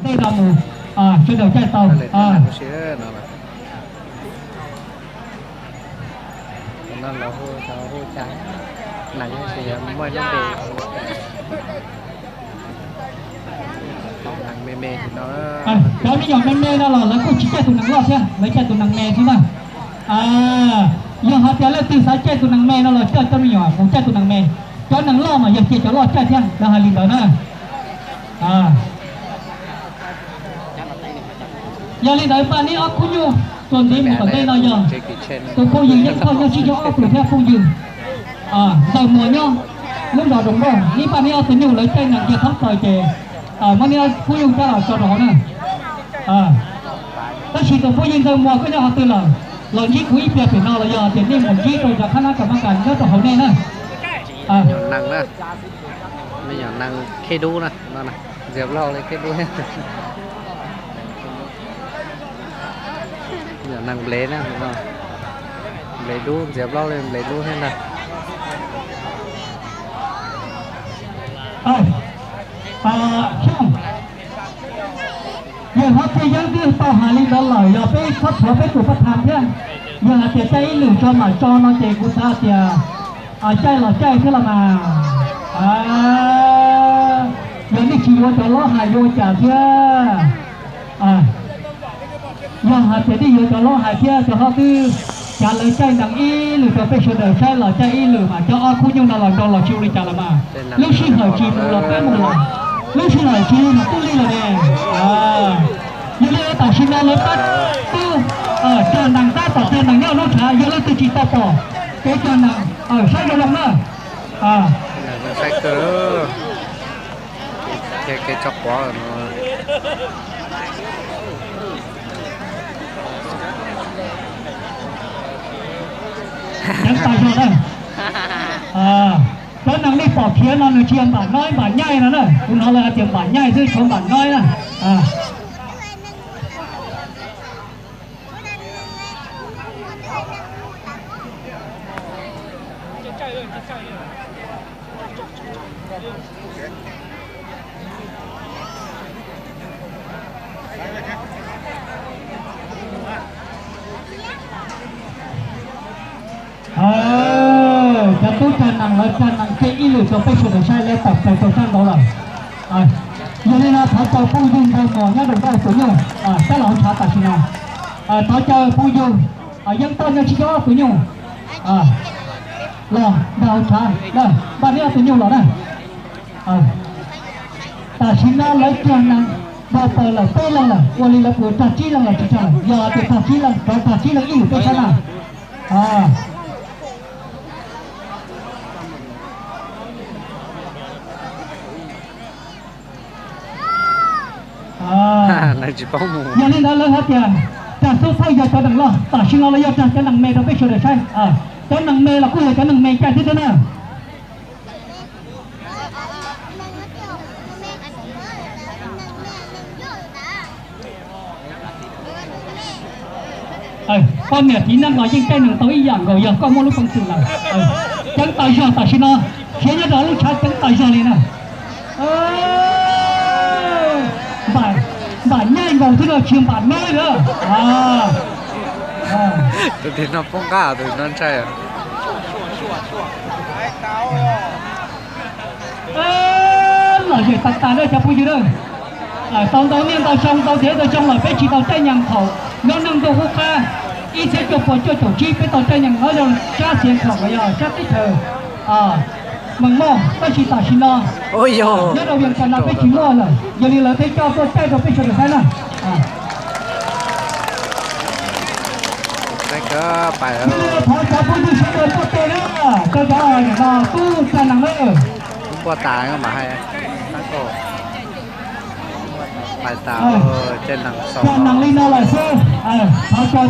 Tej no mus, sawv daws caij tau. Cov me nyuam me me no los lawv kuj tsis caij tus nees loj thiab, lawv caij tus nees me xwb na. Yog hais tias leej twg xav caij tus nees me no los coj cov me nyuam mus caij tus nees me, cov nees loj mas yog cia cov loj caij thiab, lawv hais li ntawd na. Yog li ntawd npaj neb ob khub nyuj txuas ntxiv mus tom ntej no yog tus phooj ywg Yeej Thoj nyob sib zog ob tug thiab phooj ywg Ntxawg Muas nyob lub zos Roos Nkauj, neb npaj neb ob tug nyuj lawv caij nees kiag thoob plaws ces muab neb ob khub nyuj coj los tso rau hauv na. Tab sis tus phooj ywg Ntxawg Muas koj nyob qhov twg lawm, los ntsib kuv ib pliag pem no los yog tias nej mus ntsib rau cov khab nab kas mab kas nyob rau hauv nej na. Me nyuam nees khej dub na, ntxias plaub li khej dub. Me nyuam nees nplev na, nplev dub, ntxias plaub li nplev dub thiab ntag. Yawg Hlob Txiaj Yeeb twb tau hais li ntawd lawm, yog peb txhob tshuav peb tus paj thas thiab. Yog hais tias caij ib lwm tso mam tso no ces kuv xav tias caij los caij thiab los mas. Yog nej tsis yuav cov hlob hais yuav ua cas thiab? Yog hais tias nej yuav cov hlob hais thiab cov hlob twb cav lawv caij nees ib lwm rau peb sawv daws saib los caij ib lwm mas cov ob khub nyuj no los nrog los tsis ua li cas los mas. Lub sij hawm tsis mus los peb mus lawm, lub sij hawm tsis lig mas twb lig lawm ne. Yog li tam sim no lawv tab tub cog nees tab tom cog nees nyob lub tshav, yog leej twg tsis tau pom kev cog nees saib zoo zoo na. Kev tso quav. Ceev tas zog na. Cov nees nej pom khiav no nws tsis yog npam noib npam nyaij no na, kuv hnov lawv hais tias npam nyaij xwb, tshuav npam noib na. Cov tub cog nees lawv cog nees caij ib lwm rau peb sawv daws saib, lawv tawm plaws rau sab nraud lawm. Yog li no thov caw phooj ywg Ntxawg Muas nyob Roos Nkauj tus nyuj sab los hauv tshav tam sim no. Thov caw phooj ywg Yeeb Toj nyob tsib caug ob tus nyuj los nrog hauv tshav, npaj neb ob tus nyuj los na. Tam sim no lawv cog nees npau taws lawm peb leeg lawm, ua li lawv puas rog tsib leeg los tsis rog lawm, yog tias rog tsib leeg rov rog tsib leeg ib lwm peb saib na. Yog li ntawd lawv hais tias rag xub thawj yog cov nees loj, tam sim no lawv yuav rag cov nees me rau peb sawv daws saib. Cov nees me los kuj yog cov nees me caij thiab thiab na. Koj niam txiv neej los yeej caij nees tau ib yam nkaus yog koj muaj lub peev xwm lawm. Ceev tas zog tam sim no, khiav nyob rau lub tshav ceev tas zog li na. Npam nyaij nkaus xwb no tsis npam noib na. Tus tim no poob qab, tus no ntshai. Lom zem tas tas na cov phooj ywg na. Tau ntau niaj ntau xyoo ntau tiam ntau xyoo lawm peb tsis tau caij nyees thaum nyob neej ntuj qub qab ib txhiab cuaj pua cuaj caum tsib, peb tau caij nyees nyob rau sab Xiav Khaum los yog sab teb chaws Mees Moj, tab sis tam sim no nyob rau Vias Cas no peb tsis muaj lawm, yog li lawv thiaj coj tuaj caij rau peb sawv daws saib na. Thov cov phooj ywg sawv daws tuaj tes na, rau cov no tub cog nees na. Cog nees li no lawm xwb, thov cov